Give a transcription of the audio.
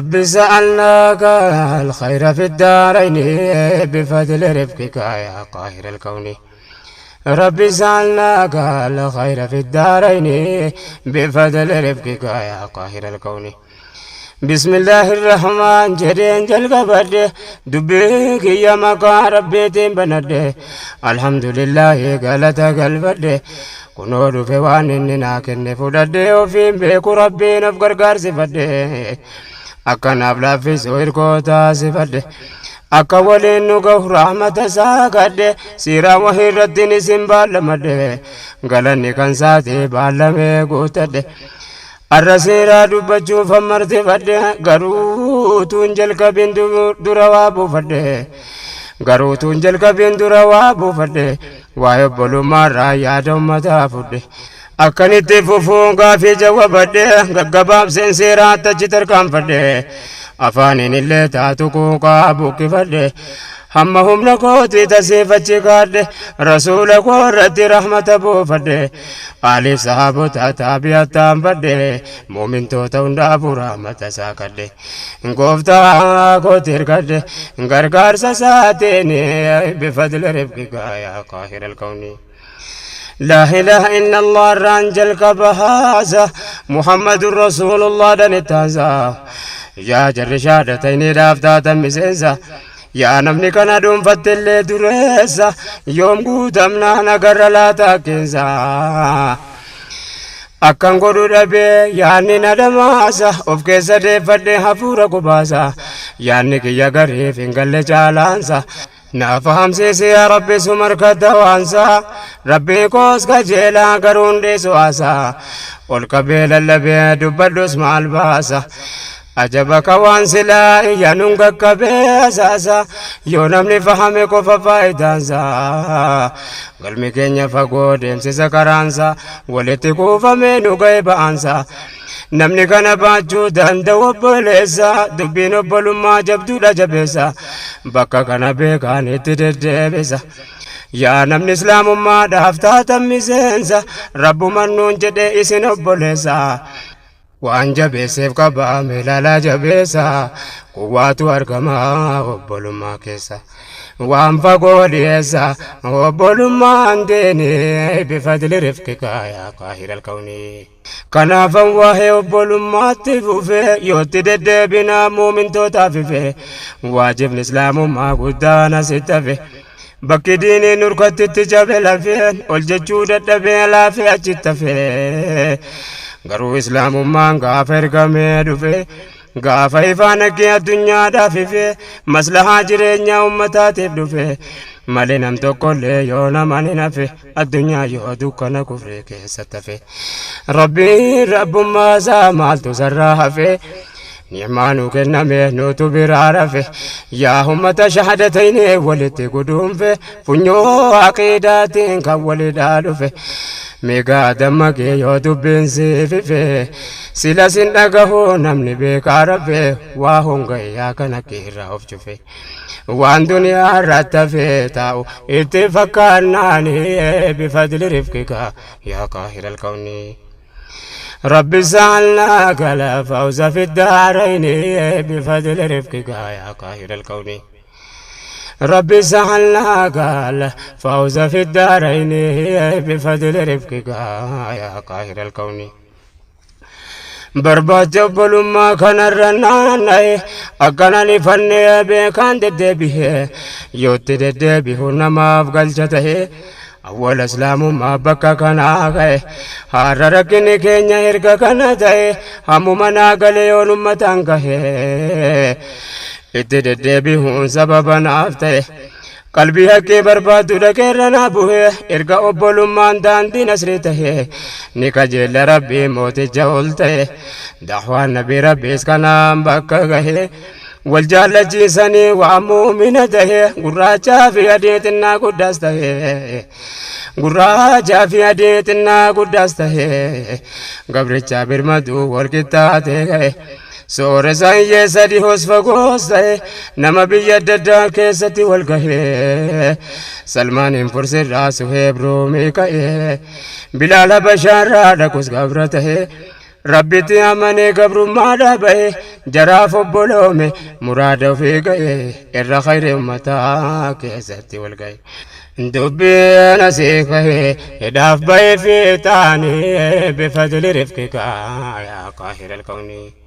رب سألناك الخير في الدارين بفضل رفقك يا قاهر الكون. رب سألناك الخير في الدارين بفضل رفقك يا قاهر الكون. بسم الله الرحمن جرين جل قبر دبيك يا مقا ربي بند. الحمد لله قالت قلبد kunoo dhufe waan inni naa kenne fudhadhe ofiin beeku rabbiin of gargaarsifadhe akkanaaf laaffisu hirkoo taasifadhe akka waliin nu gahu rahmata isaa kadhe siiraa wahii irrattiin isin baallamadhe galanni kan saatee baallamee guutadhe. Arra seeraa dubbachuuf ammartifadhe garuu tuun jalqabin dura waa buufadhe garuu tuun jalqabin dura waa buufadhe waa'ee obbolummaarraa yaada ummataa fudhe akkanitti fufuun gaafii jawwabadhe gaggabaabseen seeraatti achi tarkaanfadhe afaaniin illee taatu quuqaa buqqifadhe hamma humna kootii tasiifachi kaadhe rasuula koo irratti rahmata buufadhe aaliif sahaabota taabi'attaan badhe muumintoota hundaafuu rahmata isaa kadhe gooftaa kooti hirkadhe gargaarsa isaatiin bifadli rifqika yaa qaahira alkawni. لا إله إلا الله رانجل كبهازا محمد رسول الله دنتازا يا جر شهادتين دافتاتا مسنسا yaa namni kana dhuunfattillee dureessa yoom guutamnaa nagarra laataa keensa akkan godhu dhabee yaanni na dhamaasa of keessa deeffadhee hafuura gubaasa yaanni kiyya gariif hin galle caalaansa naa fahamsiisi yaa rabbi sumarka dawaansa rabbii koos kajeelaa garuun dhiisu haasa ol qabee lallabee dubbadhus maal baasa ajaba ka waan silaa iyyanuun qaqqabee asaasa yoo namni fahame qofa faayidaansa galmi keenya fagoo deemsisa karaansa walitti kuufamee nu ga'e ba'aansa namni kana baachuu danda'u obboleessa dubbiin obbolummaa jabduudha jabeessa bakka kana beekaan itti deddeebisa. Yaa namni islaamummaadhaaf taatan miseensa rabbuman nuun jedhe isin obboleessa. Waan jabeesseef qabame ilaalaa jabeessa kuwaatu argama obbolummaa keessa. Waan fagoo dhiyeessa obbolummaan deene bifadli rifqika yaa qaahira alkawni. Kanaafan waa'ee obbolummaatti fufe yootti deddeebinaa muumintootaaf ife waajibni islaamummaa guddaan asitti hafe. Bakki diiniin nurkattitti cabe lafeen ol jechuu dadhabee laafee achitti hafe. Garuu islaamummaan gaafa ergamee dhufe gaafa ifaan haqqee addunyaadhaaf ife maslahaa jireenyaa ummataatiif dhufe malee nam tokkollee yoo naman hin hafe addunyaa yoo dukkana kufree keessatti hafe. Rabbiin rabbummaa isaa maaltu sarraa hafe ni'maa nu kenname nutu biraa rafe yaa ummata shahadatayni walitti guduunfe funyoo aqiidaatiin kan walidhaa dhufe. Meegaa dammaqee yoo dubbiin siifife sila sin dhagahu namni beekaa rafe waa hongayyaa kana keerraa of cufe waan duniyaa irratti hafe taa'u itti fakkaannaani bifadli rifqika yaa qaahira alkawni. رب سألناك الفوز في الدارين بفضل رفقك يا قاهر الكون. رب سألناك الفوز في الدارين بفضل رفقك يا قاهر الكون. Barbaacha obbolummaa kanarra naanna'e akkanaan ifannee beekaan deddeebi'e yootti deddeebi'u namaaf galcha ta'e awwala islaamummaa bakka kanaa ka'e har'a rakkinni keenya erga kana ta'e hammuma naa galee yoon ummataan gahe itti deddeebi'uun sababa naaf ta'e qalbii haqqee barbaaddu dhaqeerra naa bu'e erga obbolummaan daandii nasrii ta'e ni kajeella rabbii mooticha ol ta'e dahwaan nabii rabbiis kanaan bakka gahe wal jaallachiisanii waa muumina ta'e gurraachaa fi adii xinnaa guddaas ta'e gurraachaa fi adii xinnaa guddaas ta'e gabrichaa birmaduu wal qixxaatee ga'e. Sooressa hiyyeessa dhihoos fagoos ta'e nama biyya adda addaa keessatti wal gahe Salmaaniin Fursirraa Suheeb Ruumii ka'e Bilaal Habashaarraa dhaqus gabra ta'e Rabbitti amanee gabrummaadhaa bahe Jaraaf obboloome muraada ofii ga'e, irra khayri ummataa keessatti wal ga'e. Dubbiin asii ka'e hidhaaf ba'ee fi taanii, bifadli rifqika yaa qaahira alkawni.